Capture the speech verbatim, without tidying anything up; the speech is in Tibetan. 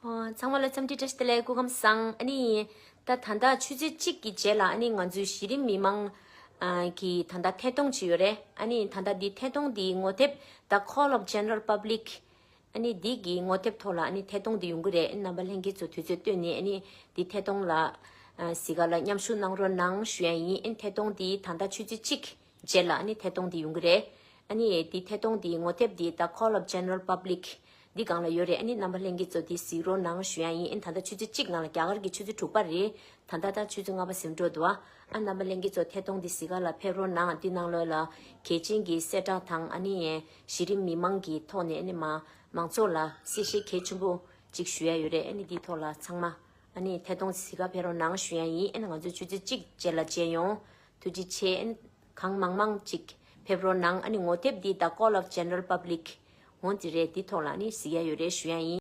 ཨོ། ཚང་མ་ལ་འཚམས་འདྲི་བཀྲ་ཤིས་བདེ་ལེགས། སྐུ་ཁམས་བཟང་། ཨ་ནི་ད་ད་ལྟ་ཆུ་ཚོད་གཅིག་གི་རྗེས་ལ་ཨ་ནི་ང་ཚོའི་གཞི་རིམ་མི་མང་ཨ་གི་ད་ལྟ་ཐད་གཏོང་བྱས་ཡོད་རེད། ཨ་ནི་ད་ལྟ་འདི་ཐད་གཏོང་འདི་ངོ་དེབ་The Call of General Public ཨ་ནི་འདི་གི་ངོ་དེབ་ཐོག་ལ་ཨ་ནི་ཐད་གཏོང་འདི་ཡོང་གི་རེད། ཨ་ནི་རྣམ་པ་ལྷན་རྒྱས་ཚོ་དུས་ཚོད་བཏོན་ནས་ཨ་ནི་འདི་ཐད་གཏོང་ལ་ཨ་གཟིགས་ག་ལ་མཉམ་ཞུགས་གནང་རོགས་གནང་ཞུ་ཡ་ཡིན། ཨ་ནི་ཐད་གཏོང་འདི་ད་ལྟ་ཆུ་ཚོད་གཅིག་རྗེས་ལ་ཨ་ནི་ཐད་གཏོང་འདི་ཡོང་གི་རེད། ཨ་ནི་འདི་ཐད་གཏོང་འདི་ངོ་དེབ་འདི་The Call of General Public འདི་སྒང་ལ་ཡོད་རེད། ཨ་ནི་རྣམ་པ་ལྷན་རྒྱས་ཚོ་འདི་གཟིགས་རོགས་གནང་ཞུ་ཡ་ཡིན། ཨ་ནི་ད་ལྟ་ཆུ་ཚོད་གཅིག་ནང་ལ་རྒྱ་གར་གྱི་ཆུ་ཚོད་དྲུག་པ་རེད། ད་ལྟ་ད་ཆུ་ཚོད་ལྔ་པ་ཟིན་འགྲོ་འདུག་ཨ་ཨ་རྣམ་པ་ལྷན་རྒྱས་ཚོ་ཐད་གཏོང་འདི་གཟིགས་ག་ལ་ཕེབས་རོགས་གནང་། འདི་ནང་ལོགས་ལ་གལ་ཆེན་གྱི་གསལ་བསྒྲགས་དང་ཨ་ནི་གཞི་རིམ་མི་མང་གི་ཐོག་ནས་ཨ་ནི་མ་མང་ཚོགས་ལ་གསལ་བཤད་གལ་ཆེན་པོ་ཅིག་ཞུ་ཡ་ཡོད་རེད། ཨ་ནི་འདིའི་ཐོག་ལ་ཚང་མ་ཨ་ནི་ཐད་གཏོང་གཟིགས་ག་ཕེབས་རོགས་གནང་ཞུ་ཡ་ཡིན། ཨ་ནི་ང་ཚོ་ཆུ་ཚོད་གཅིག་རྗེས་ལ་མཇལ་ཡོང་། ཐུགས་རྗེ་ཆེ། ཨ་ནི་གང་མང་མང་ཅིག་ཕེབས་རོགས་གནང་། ཨ་ནི་ངོ་དེབ་འདི་The Call of General Public འོ་འདི་རེད། འདི་ཐོག་ལ་ཨ་ནི་གཟིགས་ཡ་ཡོད་རེད་ཞུ་ཡ་ཡིན།